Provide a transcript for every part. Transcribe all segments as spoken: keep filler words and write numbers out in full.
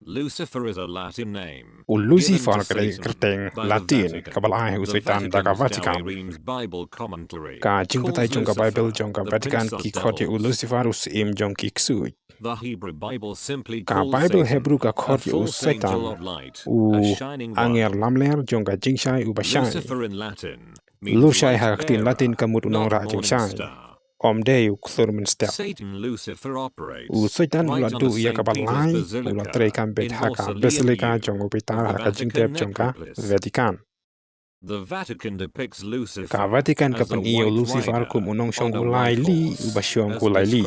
Lucifer is a Latin name. U Lucifer ka dei ka kyrteng Latin kaba la ai ha u Soitan da ka Vatican. Ka jingbatai jong ka Bible jong ka Vatican ki khot ïa u Lucifer u syiem jong ki ksuid. Ka Bible Hebrew ka khot ïa u Soitan u angel lamler jong ka jingshai uba shai. Lurshai ha ka ktien Latin ka mut u nongrah jingshai. Ym dei u khlur mynstep. U Soitan u la duh ïa kaba lai, u la trei kam beit ha ka Basilica jong u Pitar ha ka jingtep jong ka Vatican. Ka Vatican ka pyni ïa u Lucifer kum u nongshong u laili uba shong u laili.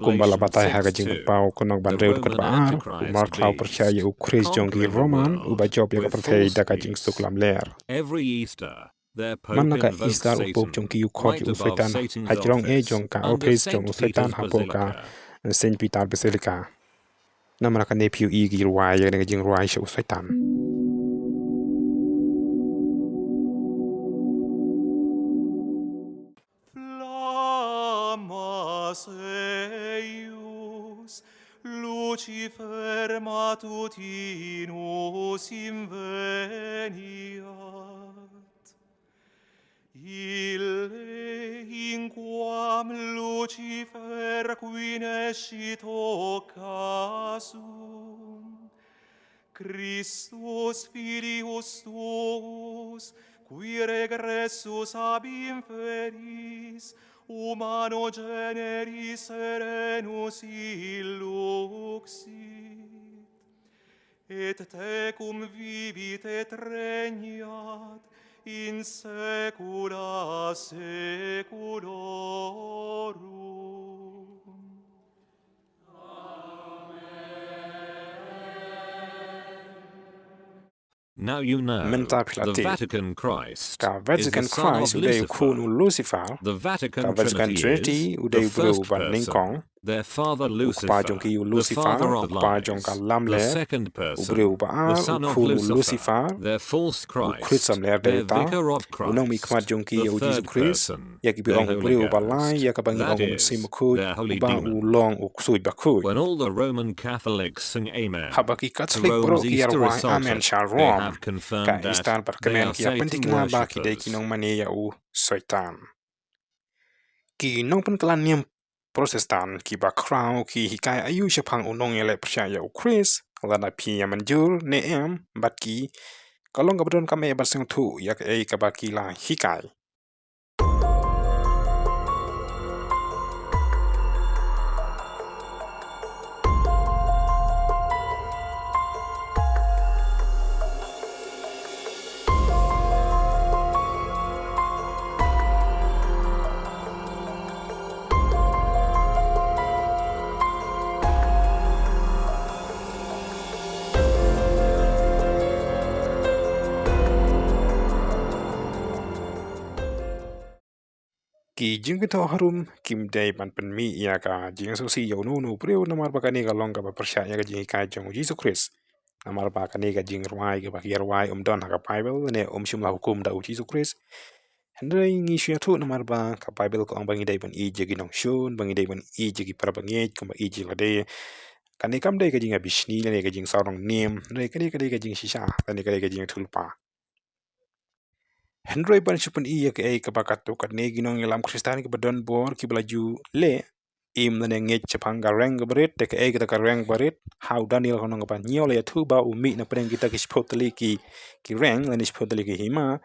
Kumba la batai ha ka Jingpynpaw ka lynnong ba hynriew dkhot ba ar, u markhlaw pyrshah ïa u Khrist jong ki Roman uba jop ïa ka pyrthei da ka jingsuk lamler. Man la ka Easter u Pope jong ki u khot ïa u Soitan ha jrong eh jong ka ophis jong u Soitan hapoh ka Saint Peter Basilica. Namar kane phi ïohi ki rwai ïa kane ka jingrwai sha u Soitan. Flammas eius Lucifer matutinus inveniat. Ille in quam Lucifer qui nescit occasum, Christus filius tuus, qui regressus ab inferis, humano generi serenus illuxit. Et tecum vivit et regnat in saecula saeculorum. Mynta phi la tip. Ka Vatican Christ u dei u khun u Lucifer. Ka Vatican Trinity u dei u briew uba nyngkong. U kpa jong ki u Lucifer, u kpa jong ka lamler. U briew uba ar u khun u Lucifer. U Khrist samler dei uta. U nongmihkhmat jong ki ïa u Jisu Khrist. Ïa kiba ong u briew uba lai, ïa kaba ngi ong u Mynsiem Bakhuid, uba u long u ksuid bakhuid. Haba ki Katholik baroh ki ïa rwai amen sha Rom, ka Easter bad kmen ki ïa pynthikna ba ki dei ki nongmane ïa u Soitan. Ki nongpynkylla niam Protestant kiba khraw ki hikai aïu shaphang u nongïaleh pyrshah ïa u Khrist, lada phi ïa mynjur ne em bad ki, ka long kaba donkam eh ban sngewthuh ïa kaei kaba ki la hikai. Ki jingkynthoh harum kim dei ban pynmih ïa ka jingsngewsih ïa uno uno u briew namar ba kane ka long kaba pyrshah ïa ka jinghikai jong u Jisu Khrist. Namar ba kane ka jingrwai kaba ki rwai ym don ha ka Baibl ne ym shym la hukum da u Jisu Khrist. Hynrei ngi shu ïathuh namar ba ka Baibl ka ong ba ngi dei ban ïeit ïa ki nongshun, ba ngi dei ban ïeit ïa ki para bangeit kumba ïeit ïa lade. Kane kam dei ka jingïabishni lane ka jingsarong niam, hynrei kane ka dei ka jingshisha lane ka dei ka jingïathuhlypa. Hynrei ban shu pyni ïa kaei kaba katto katne ki nongïalam Khristan kiba don bor kiba la ju leh im lane ngeit shaphang ka reng kaba rit, te kaei kata ka reng kaba rit? Ha u Daniel ka nong kaba hynñiew la ïathuh ba u mih na pdeng kita ki shiphew tylli ki, ki reng lane shiphew tylli ki hima.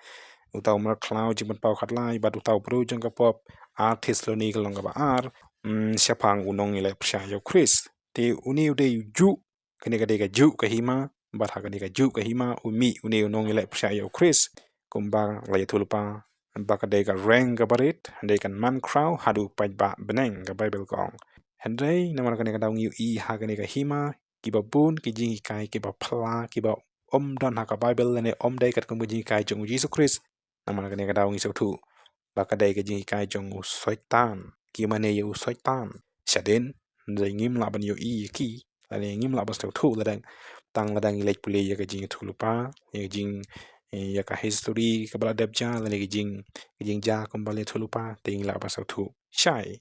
Uta u markhlaw Jingpynpaw khatlai bad uta u briew jong ka pop, Ar Thessaloni ka lynnong kaba ar, mm, shaphang u nongïaleh pyrshah ïa u Khrist. Te une u dei u juh, kane ka dei ka juh ka hima, bad ha kane ka juh ka hima u mih une u nongïaleh pyrshah ïa u Khrist. Kumba la ïathuhlypa ba ka dei ka reng kaba rit, hynrei kan man khraw haduh paidbah bneng, ka Baibl ka ong. Hynrei namar kane ka daw ngi ïohi ha kane ka hima kiba bun ki jinghikai kiba phylla kiba ym don ha ka Baibl lane ym dei katkum ka jinghikai jong u Jisu Khrist. Namar kane ka daw ngi sngewthuh ba ka dei ka jinghikai jong u Soitan, ki mane ïa u Soitan. Shadien, hynrei ngim lah ban ïohi ïa ki lane ngim lah ban sngewthuh lada, tang lada ngi leit pule ïa ka jingïathuhlypa, ïa ka jing, ïa ka history kaba la dep jia lane ka jing, ka jingjia kumba la ïathuhlypa, te ngi lah ban sngewthuh shai.